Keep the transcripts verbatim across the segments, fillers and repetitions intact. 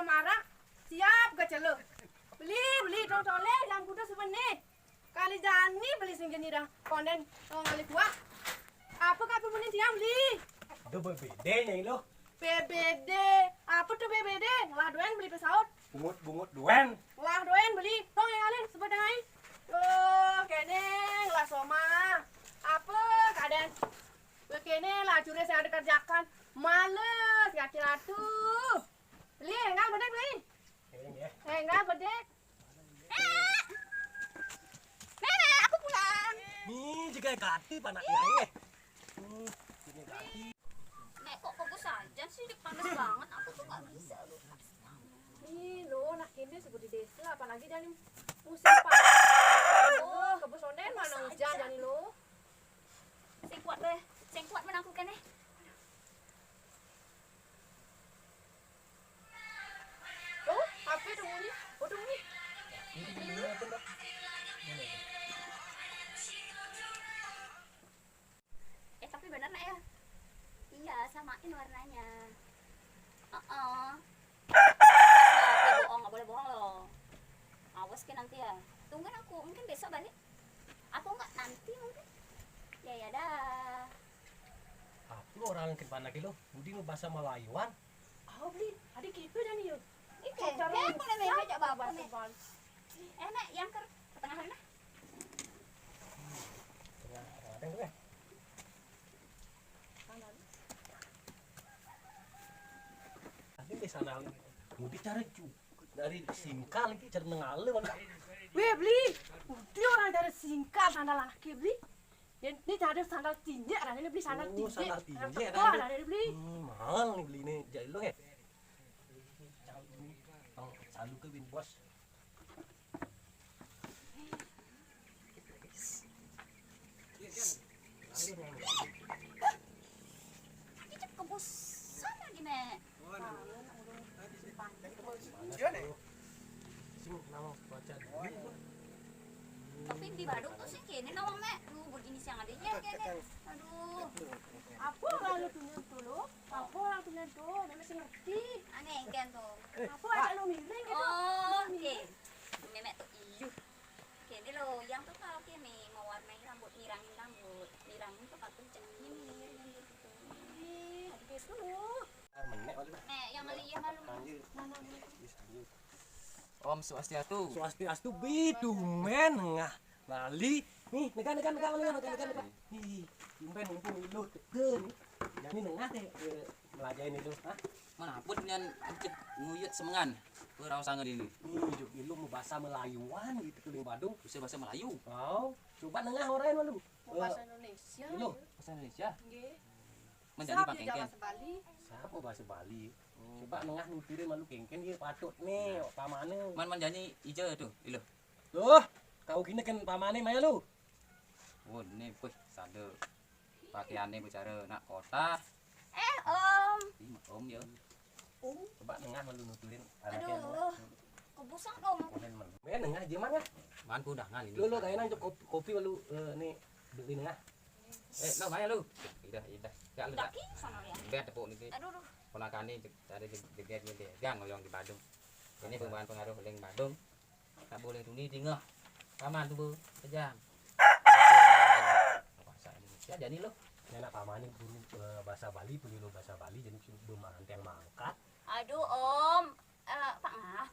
Marah, siap gak celo. Beli, beli, tong tole, jam kuda sebenih. Kali jani beli sing jani dah. Konden, tong kali kuah. Apa kabar beli tiang beli? Itu B B D nya lo. B B D, apa tuh B B D? Lah doen beli pesawat. Bungut-bungut doen. Lah doen beli, tong yang alin sebedah ai. Oh, kene lah soma. Apa keadaan? Kene lah curi saya ada kerjakan. Males, kaki ratu. Beli, enggak bedek, beli. Enggak bedek. Eh, Nenek, aku pulang. Nih, juga ganti panak ya. Nih, ini ganti. Nek, kok fokus aja sih, panas banget. Aku tuh nggak bisa loh. Ih, lo, nak ini seperti desa, apalagi dari musim panas. Oh, kebus onden mana hujan jadi lo. Sing kuat deh, sing kuat menang aku kene. Oh, H P udah bunyi. Oh, udah bunyi. Eh, tapi bener, Nak, ya? Iya, samain warnanya. Heeh. Awas ya, bohong, nggak boleh bohong loh. Awas ke nanti ya. Tungguin aku, mungkin besok balik. Aku nggak nanti mungkin. Ya, ya dah. Aku orang ke mana ke lo? Budi mau bahasa Melayuan. Oh, beli. Ada gitu jadi yo. Itu cara dia boleh bebek jak bapak nih. Eh, Nek, yang ke tengah sana. Tengah, tengah, tengah. Tapi di sana, mau bicara cu-, dari singkal lagi, cara nengale mana? Weh, beli. Udah orang dari singkal, sandal laki, beli. Dan ini cara sandal tinjek, ada ini beli sandal tinjek. Oh, sandal tinjek, ada ini beli. Hmm, mahal nih beli ini, jadi lo ya. Selalu ke bin bos. Tapi cep kebosan lagi, Nek. Tapi di Badung tuh sih kene nawang, Nek. Lu begini siang adanya kene. Aduh. Apa orang lu punya dulu? Apa orang punya tuh? Memang sih ngerti. Aneh kan tuh. Apa ada lu miring gitu? Oh, oke. Memek tuh iyo. Kene lo, yang tuh kalau kene mau warnai rambut, ngirangin rambut, ngirangin tuh pakai cat nyemir yang gitu. Ih, gitu. Menek wali. Eh, yang kali iya malu. Lanjut. Mana? Lanjut. Om Swastiastu. Swastiastu, bi, tumben nengah. Lali. Nih, nengah, nengah, nengah, nengah, nengah, nengah. Nih, tumben mumpung lu teke nih. Jadi nengah teh, eh, melajahin itu, hah? Mana pun nian encit nguyut semengan. Kowe ora usah ngene. Nih, juk ilmu bahasa Melayuan gitu ke Badung. Bisa bahasa Melayu. Oh, coba nengah orang malu. Mau bahasa Indonesia. Ilmu bahasa Indonesia. Nggih. Menjadi siapa pakai bahasa Bali? Siapa bahasa Bali? Oh. Coba nengah nutirin malu kengken dia patut nih, pamane. Man menjadi ijo tuh, ilo. Loh, kau gini kan pamane maya lu? Oh, ini wis sandel pakaiannya bicara anak kota. Eh, Om. Ih, Om ya. Om. Coba nengah lu nutulin anaknya. Aduh. Kebusan, Om. Komen men. Eh, nengah aja mana? Man undangan ini. Lu, lu kayak nang kopi, kopi lu, eh, nih beli nengah. Eh, lo maya lu. Udah, udah. Ya lu. Daki sama ya. Biar tepuk niki. Aduh, aduh. Ponakane cari jeget-jeget, gang ngoyong di Badung. Ini pembahasan pengaruh ling Badung. Tak boleh tuni tinggal. Paman tuh, Bu. Kejam. Bahasa Indonesia jadi lo. Ini anak paman ini guru, eh, bahasa Bali, beli lo bahasa Bali, jadi belum yang mangkat. Aduh, Om. Eh, Pak Ngah.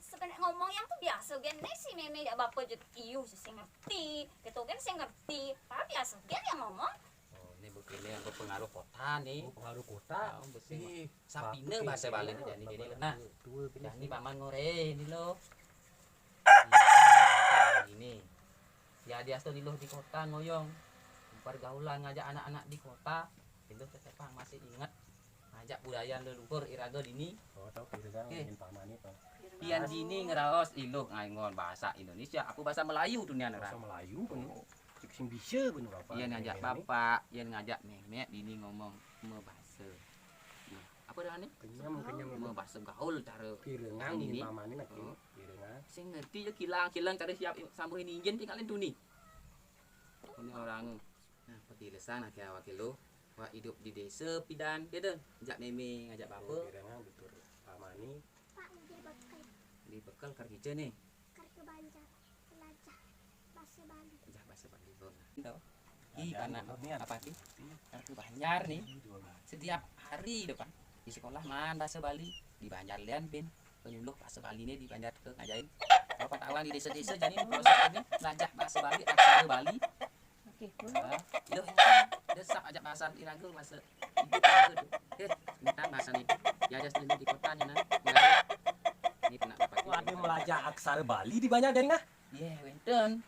Sebenarnya ngomong yang tuh biasa gen nih si Meme ya bapak jet iyo sih ngerti. Gitu kan sih ngerti. Pak biasa gen yang ngomong. Oh, ini begini yang berpengaruh kota nih. Oh, pengaruh kota. Oh, besi. Sapine bahasa Bali ini jadi gini. Nah, dua gini. Jadi paman ngore ini lo. Ini. Ya dia tuh di kota ngoyong. Pergaulan ngajak anak-anak di kota. Itu tetep masih inget ngajak budaya leluhur iraga dini. Oh, tahu kira kan ngin pamane, Pak. Pian dini ngeraos iluh ngaingon bahasa Indonesia, apa bahasa Melayu tuh nian. Bahasa Melayu kan. Oh. Cek sing bisa bener apa. Yen ngajak bapak, yen ngajak memek dini ngomong mebahasa. Nah, apa namanya? Kenyam, kenyam. Mebahasa gaul cara pirengan ini. Pamane nak ini. Pirengan. Sing ngerti ya kilang-kilang cara siap sambuhin injen tinggalin tuni. Ini orang. Nah, peti lesang nak awak lo. Wak hidup di desa pidan gitu. Ngajak meme, ngajak bapak. Pirengan betul pamane. Pak Di bekel kerja nih. Kerja Banjar, belajar bahasa Bali. Belajar bahasa Bali, Bun. Itu. Ih, karena apa sih? Kerja Banjar nih. Setiap hari depan di sekolah man bahasa Bali, di Banjar lian pin penyuluh bahasa Bali nih di Banjar ke ngajain. Kalau pengetahuan di desa-desa jadi proses ini belajar bahasa Bali, aksara Bali. Oke, nah, itu. Dia sap aja bahasa iraga, bahasa ibu iraga tuh. Eh, ini kan bahasa nih. Ya, ada sendiri di kotanya nah. Ini kena dapat. Wah, ada belajar aksara Bali di Banjar dari nah. Iya, wenten.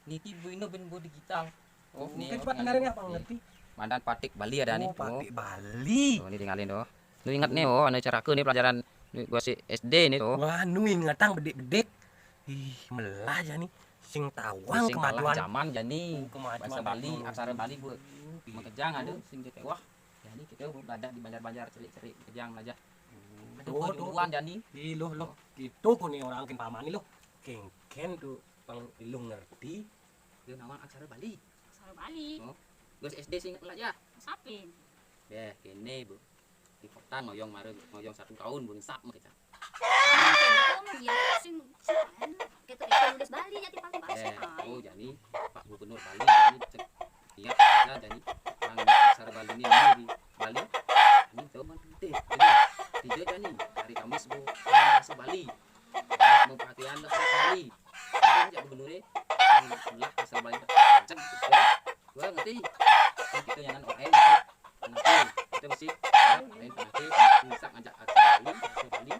Niki bu ini ben bu digital. Oh, mungkin cepat dengerin apa ngerti. Mandan patik Bali ada nih. Oh, patik Bali. Oh, ini tinggalin tuh. Lu inget nih, oh, anu caraka nih pelajaran nih, gua si S D nih tuh. Wah, nu ingetang bedik-bedik. Ih, melah aja nih. Sing tawang kemajuan zaman jani. Kemajuan bahasa Bali, aksara Bali bu. Makejang ada sing kewah. Jadi kita bu ada di Banjar-Banjar cerik-cerik makejang aja. Ada tuh, tuh, tuh. Jani. Ih, loh, loh. Itu kok nih orang kin pamani loh. Kengken tuh pang ilung ngerti. Dia nawang aksara Bali. Aksara Bali. Oh. Gua si S D sing inget melah aja. Sapin. Deh, kene bu. Di kota ngoyong mare ngoyong satu tahun belum sap mah kita. Iya, sing kita kita nulis Bali ya tipe bahasa. Eh, oh, jadi Pak Gubernur Bali jadi cek iya aja jadi orang aksara Bali ini di Bali. Ini tahu mana penting. Jadi tiga aja nih hari Kamis bu bahasa Bali. Mau pakaian bahasa Bali. Jadi aja gubernur ya. Lah aksara Bali. Cek. Gua ngerti. Kan kita yang orang lain gitu. Nanti kita mesti lain nanti bisa ngajak acara Bali, acara Bali.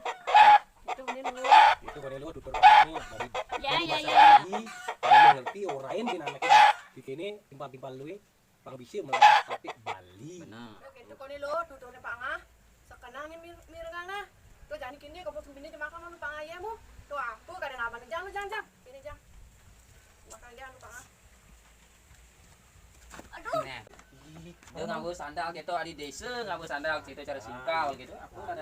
Itu ini lu. Itu kan lu tutur kami dari ya, ya, bahasa ya. Bali. Kalau ngerti orang lain di nama kita. Di sini timpal-timpal lu, eh. Pang bisi melah tapi Bali. Benar. Itu kan lu tutur Pak Ngah. Sekenang ini mir mirengana. Tuh jangan kini kau pun bini cuma kamu Pak Ngah ya mu. Tuh aku kadang abang jang lu jang jang. Ini jang. Makan jang lu Pak Ngah. Aduh. Nah. Dia nganggo sandal gitu, adi desa nganggo sandal gitu, cara singkal gitu. Aku udah